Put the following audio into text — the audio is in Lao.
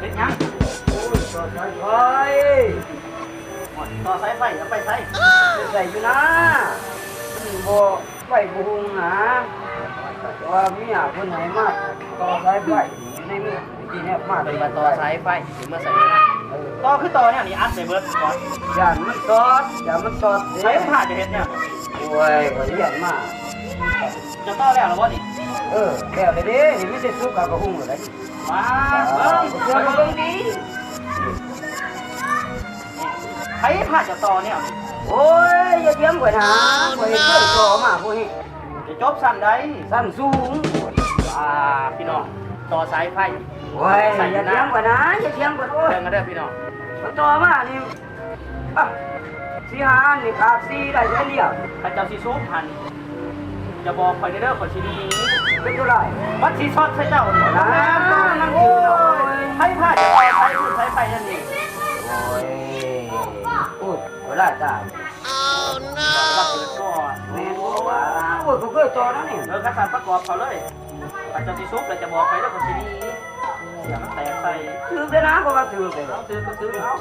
ເຮັດຫຍັງ? ໂອ້ຍ ຕໍ່ສາຍໄຟ. ໂອ້ຍ ຕໍ່ສາຍໄຟເອົາໄປໃສ? ໄປໃສ່ຢູ່ນາ. ມັນບໍ່ໄຟບໍ່ຮຸ່ງນາ. ແຕ່ວ່າເມຍເພິ່ນໃຫ້ມາຕໍ່ສາຍໄຟຢູ່ໃນມື ເມື່ອກີ້ນີ້ມາ ເພິ່ນວ່າຕໍ່ສາຍໄຟຊິມາໃສ່ນາ. ເອີ ຕໍ່ຄືຕໍ່ແນວນີ້ ອັດໃສ່ເບີດກ່ອນ. ຢ້ານມັນຊັອດ ຢ້ານມັນຊັອດເດ້. ໃຜພາເຈົ້າເຮັດແນວນີ້? ໂອ້ຍ ຂ້ອຍຮຽນມາ. ເຈົ້າຕໍ່ແລ້ວລະບໍ່ນີ້? ເອີ ແລ້ວແລ້ວເດ້. ນີ້ມີແຕ່ສຸກເຂົ້າກະຫຸ່ງແລ້ວເດ້. ມາເບິ່ງ ເບິ່ງ ເບິ່ງດີ. ໃຜພາເຈົ້າຕໍ່ແນວນີ້? ໂອ້ຍ ຢ່າຖຽງຂ້ອຍນາ. ຂ້ອຍເຮັດເຄື່ອງຕໍ່ມາຜູ້ນີ້. ຈະຈົບຊັ້ນໃດ? ຊັ້ນສູງ. ອ່າ ພີ່ນ້ອງ ຕໍ່ສາຍໄຟ. ໂອ້ຍ ຢ່າຖຽງຂ້ອຍນາ ຢ່າຖຽງຂ້ອຍ. ໂອ້ຍ ເບິ່ງເດີພີ່ນ້ອງ ມັນຕໍ່ມານີ້ ອ່ະ ສີ່ຫ້າອັນນີ້ຂາດສີ່ໄດ້ອັນດຽວ. ຄັນເຈົ້າຊິສູບຫັ້ນ ຈະບອກຂ້ອຍເດີ ຂ້ອຍຊິໜີ. ເປັນຕົວໃດ? ມັນຊິຊັອດໃສ່ເຈົ້າ. ນາ ໂອ້ຍ ໃຜພາເຈົ້າໄປໃຊ້ບຸນໃຊ້ໄຟອັນນີ້? ໂອ້ຍ ໂອ້ຍ ບໍ່ໄດ້ຕາ. ແມ່ນບໍ່ວະ? ໂອ້ຍ ບໍ່ເຄີຍຕໍ່ນະນີ້. ເອີ ຄັນຊັ້ນປະກອບເຂົ້າເລີຍ. ຄັນເຈົ້າຊິສູບແລ້ວຈະບອກຂ້ອຍເດີ ຂ້ອຍຊິໜີ. ຢ່າມາແຕກໃສ່. ຖືກເດ້ນະ ເພາະວ່າຖືກເດ້. ເອົາ ຖືກກໍຖືກເອົາ.